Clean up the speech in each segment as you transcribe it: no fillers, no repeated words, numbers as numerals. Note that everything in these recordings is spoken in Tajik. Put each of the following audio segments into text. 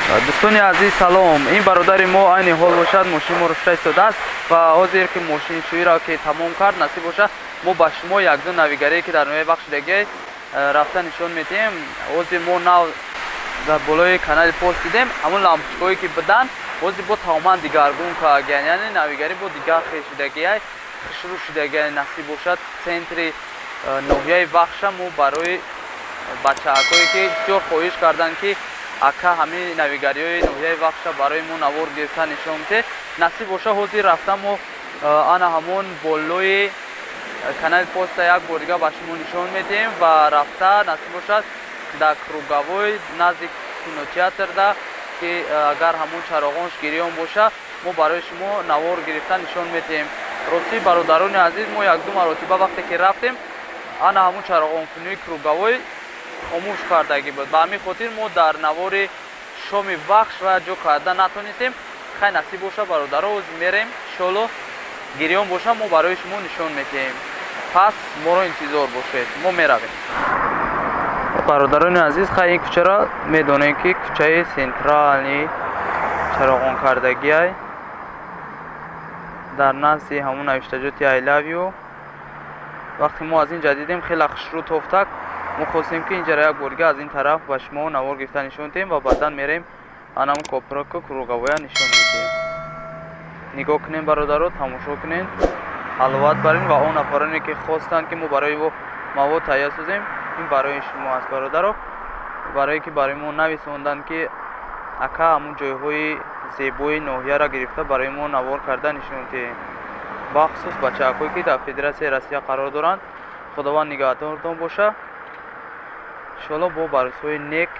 Дӯстони азиз, салом. Ин бародари мо айни ҳол бошад, мошини моро шута истодааст ва ҳозир ки мошиншӯиро ки тамом кард, насиб бошад, мо ба шумо якду навигарие ки дар ноҳияи Вахш шудагӣ рафта нишон медиҳем. Ҳозир мо нав дар болои канали пост дидем, ҳамон лампочкаҳое ки буданд, ҳозир бо тамоман дигаргун кардагиянд, яъне навигарӣ бо дигар хел шудагиай, хушрӯ шудагиай. Насиб бошад, центри ноҳияи Вахша мо барои бачаакое ки бисёр хоҳиш карданд, ки ака, ҳамин навигариҳои ноҳияи Вахша барои мо навор гирифта нишон бидеҳ, насиб боша, ҳозир рафта мо ана ҳамон болои канали поста як бор дига ба шумо нишон медиҳем ва рафта, насиб бошад, дар круговой назди кинотеатрда, ки агар ҳамон чароғонш гирён боша, мо барои шумо навор гирифта нишон медиҳем. Ростӣ, бародарони азиз, мо якду маротиба вақте ки рафтем, ана ҳамон чароғонкунии круговой хомӯш кардагӣ буд. Ба ҳамин хотир мо дар навори шоми Вахш ва ҷо карда натонистем. Хай, насиб боша, бародаро, ҳозир мерем, иншолло, гирён боша, мо барои шумо нишон медиҳем. Пас моро интизор бошед, мо меравем. Бародарони азиз, хай, ин кӯчаро медонем, ки кӯчаи центральный чароғонкардагиай, дар назди ҳамон навиштаҷоти "I love you". Вақте мо аз ин ҷа дидем, хеле хушрӯ тофтак, мо хостем, ки инҷаро як бор дига аз ин тараф ба шумо навор гирифта нишон диҳем ва баъдан мерем, анам копраку круговоя нишон медиҳем. Нигоҳ кунем, бародаро, тамошо кунем, ҳаловат барем. Ва он нафароне ки хостанд, ки мо барои во мавод таҳия созем, ин барои шумо аст, бародаро, барое ки барои мо нависонданд, ки ака, ҳамун ҷойҳои зебои ноҳияро гирифта барои мо навор карда нишон диҳем, бахусус бачаакҳое ки дар Федератсияи Россия қарор доранд. Худованд нигаҳдортон боша. Иншоалло, бо ба рӯзҳои нек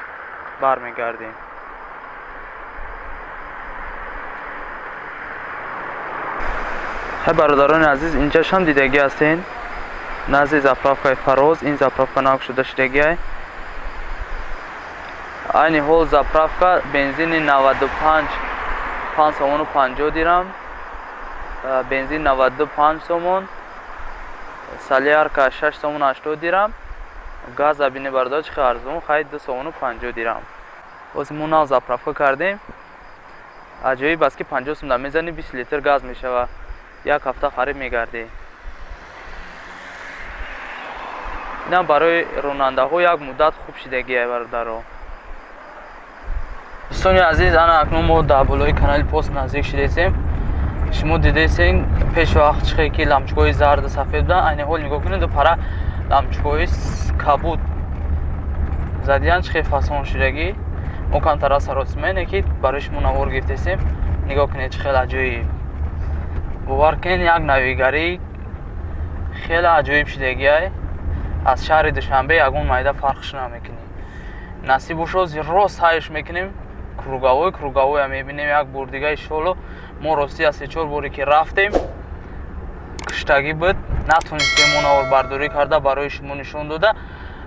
бармегардем. Хай, бародарони азиз, инҷашам дидагӣ ҳастен, назди заправкаи Фароз. Ин заправка нав шуда шудагиай. Айни ҳол заправка бензини 95 5 сомону 50 дирам, бензин 95 сомон, солярка 6 сомон 80 дирам, газа бини, бародар, чӣ хел арзон, хай, 2 сомону 50 дирам. Боз мо нав заправка кардем. Аҷоиб аст, ки 50 сом да мезанӣ, 20 литр газ мешава, як ҳафта харид мегардӣ. Инам барои ронандаҳо як муддат хуб шидагиай, бародаро. Дӯстони азиз, ана акнун мо дар болои канали пост наздик шидесем. Шумо дидесен, пеш вақт чӣ хел ки лампочкаҳои зарду сафед буданд, айни ҳол нигоҳ кунед, ду пара лампочкаҳои кабуд задиян, чӣ хел фасон шудагӣ. Мо камтар саросимаене, ки барои шумо навор гирифтесем. Нигоҳ кунед, чӣ хел аҷоиб. Бовар кунед, як навигарӣ хеле аҷоиб шудагиай, аз шаҳри Душанбе ягон майда фарқш намекунӣ. Насиб бошо, рост ҳайш мекунем, круговой, круговоя мебинем як бор дига, иншоалло. Мо ростӣ аз се-чор боре ки рафтем, куштагӣ буд, натонистем мо наворбардорӣ карда барои шумо нишон дода.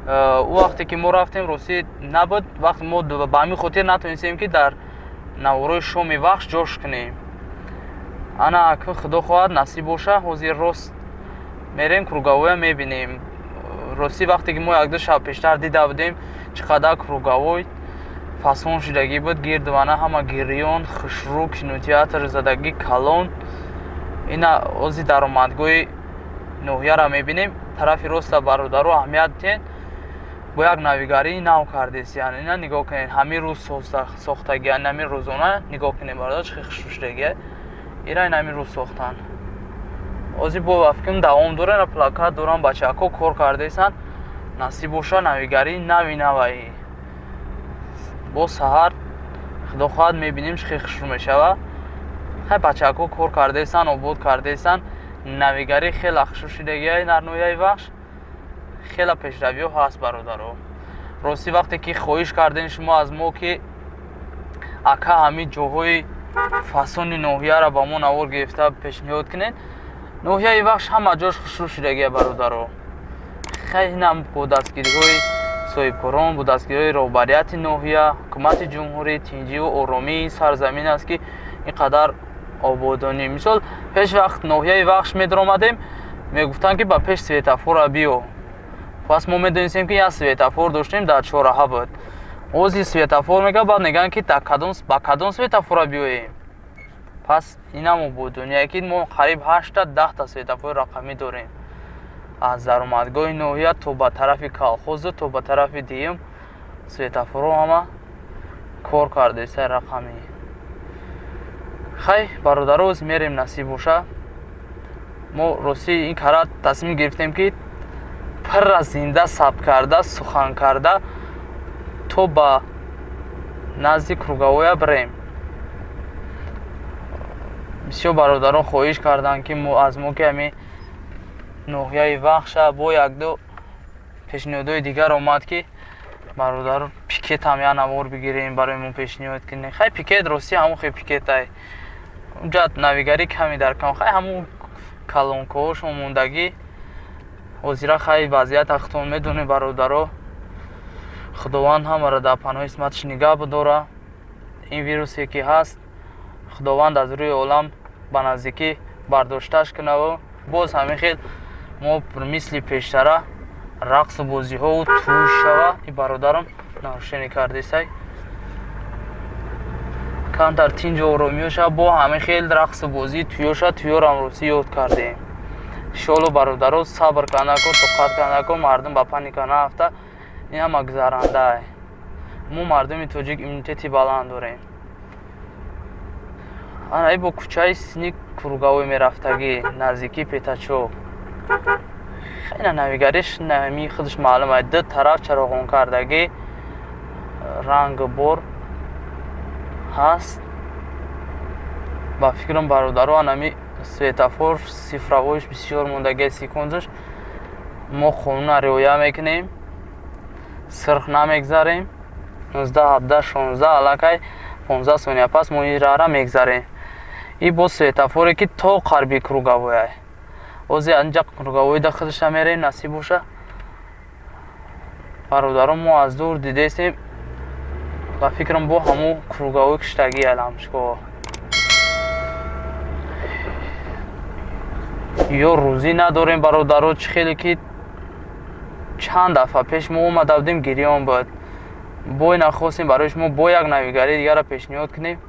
Ӯ вақте ки мо рафтем, ростӣ набуд вақт, мо ба ҳамин хотир натонистем, ки дар наворои шоми Вахш ҷош кунем. Ана акн, худо хоҳад, насиб боша, ҳозир рост мерем, круговоя мебинем. Ростӣ, вақте ки мо якду шаб пештар дида будем, чӣ қадар круговой фасон шудагӣ буд, гирдвана ҳама гирён, хушрӯ, кинотеатр задагӣ калон. Ина ози даромадгоҳи ноҳияро мебинем тарафи роста. Бародаро, аҳамият диҳед, бо як навигарии нав кардесиян. Ина нигоҳ кунед, ҳамин рӯз сохтагиян, ҳамин рӯзона. Нигоҳ кунед, бародар, чӣ хел хушрӯ шудагия. Ира ин ҳамин рӯз сохтанд. Ҳозир бо вафким давом дора, ина плакат дорам, бачаҳако кор кардесанд. Насиб боша, навигарии нави наваи боз саҳар, худо хоҳад, мебинем, чӣ хел хушрӯ мешава. Хай, бачаҳако кор кардесанд, обод кардесанд. Навигарӣ хеле хушрӯ шудагиай дар ноҳияи Вахш, хеле пешравиҳо ҳаст, бародаро. Ростӣ, вақте ки хоҳиш кардем шумо аз мо, ки ака, ҳамин ҷоҳои фасони ноҳияро ба мо навор гирифта пешниҳод кунед, ноҳияи Вахш ҳама ҷош хушрӯ шудагия, бародаро. Хай, инам бо дастгириҳои соҳибкорон, бо дастгириҳои роҳбарияти ноҳия, ҳукумати ҷумҳурӣ, тинҷиву оромии сарзамин аст, ки ин қадар ободонӣ. Мисол, пеш вақт ноҳияи Вахш медаромадем, мегуфтанд, ки ба пеш светофора биё. Пас мо медонистем, ки як светофор доштем, дар чораҳа буд. Ози светофор мега, баъд мегӯянд, ки ба кадом светофора биёем. Пас инамо буд дунёе, ки мо қариб ҳашта 10та светофори рақамӣ дорем, аз даромадгоҳи ноҳия то ба тарафи колхозу то ба тарафи дуюм светофорҳо ҳама кор кардеса рақамӣ. Хай, бародаро, оз мерем, насиб боша. Мо ростӣ ин кара тасмим гирифтем, ки пирра зинда сабт карда, сухан карда, то ба назди круговоя бирем. Бисёр бародарон хоҳиш карданд, ки аз мо, ки ҳами ноҳияи Вахша бо якду пешниҳодҳои дигар омад, ки бародар, пикетам як навор бигирем, барои мо пешниҳод кунем. Хай, пикет ростӣ ҳамон хел пикетай, унҷа навигарӣ ками дар кам. Хай, ҳамун колонкаҳошон мондагӣ. Ҳозира хай, вазъият худтон медонед, бародаро. Худованд ҳамаро дар паноҳи исматаш нигаҳ бидора. Ин вирусе ки ҳаст, Худованд аз рӯи олам ба наздикӣ бардошташ кунаву боз ҳамин хел мо мисли пештара рақсу бозиҳову тӯй шава. И бародарам нарушение кардесай, камтар тинҷу оромиё шава, бо ҳамин хел рақсу бозӣ туё шава. Туёрам ростӣ ёд кардем. Иншоалло, бародаро, сабр кардако, тоқат кардако, мардум ба паника наафта. Ин ҳама гузарандае. Мо мардуми тоҷик иммунитети баланд дорем. Ана, бо кӯчаи сини круговой мерафтагӣ, наздикии Пятачок. Хеле навигариш нами худаш маълум ай, ду тараф чароғонкардагӣ, рангу бор ҳаст. Ба фикрам, бародаро, анами светофор цифровойш бисёр мондагиа, секундаш. Мо қонуна риоя мекунем, сирх намегзарем. 19, 17, 16, аллакай 15 сония пас мо ин раҳра мегзарем. И боз светофоре, ки то қарби круговояй. Ози анҷа круговойда худша мерем, насиб боша. Бародарон, мо аз дур дидестем, ба фикрам, бо ҳамун круговой киштагӣ лампочкаҳо. Ё рӯзӣ надорем, бародаро. Чӣ хеле ки чанд дафъа пеш мо омада будем, гирён буд. Бой нахостем барои шумо бо як навигарии дигарро пешниҳод кунем.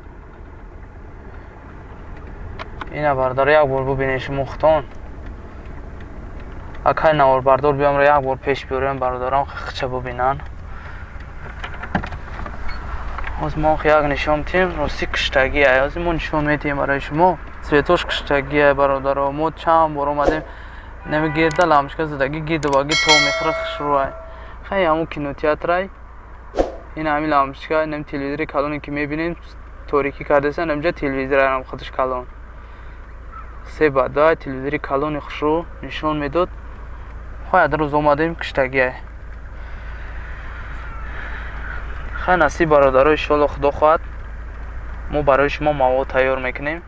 Ина, бародаро, як бор бубинед шумо худтон. Акай наворбардор биёмро як бор пеш биёрем, бародарон хича бубинанд. Ҳоз мо як нишон медиҳем. Ростӣ киштагиай, ҳозир мо нишон медиҳем барои шумо. Цветош киштагиай, бародаро. Мо чанд бор омадем, нами гирда лампочка задагӣ, гирду баги то мехӯра, хушрӯай. Хай, ҳамун кинотеатрай. Ин ҳамин лампочка, инам телевизори калоне, ки мебинем, торикӣ кардесан. Инҷа телевизорам худаш калон, се ба дай телевизори калони хушрӯ нишон медод. Хай, ад рӯз омадем, киштагиай. Хай, насиб, бародаро, иншоалло, Худо хоҳад, мо барои шумо мавод тайёр мекунем.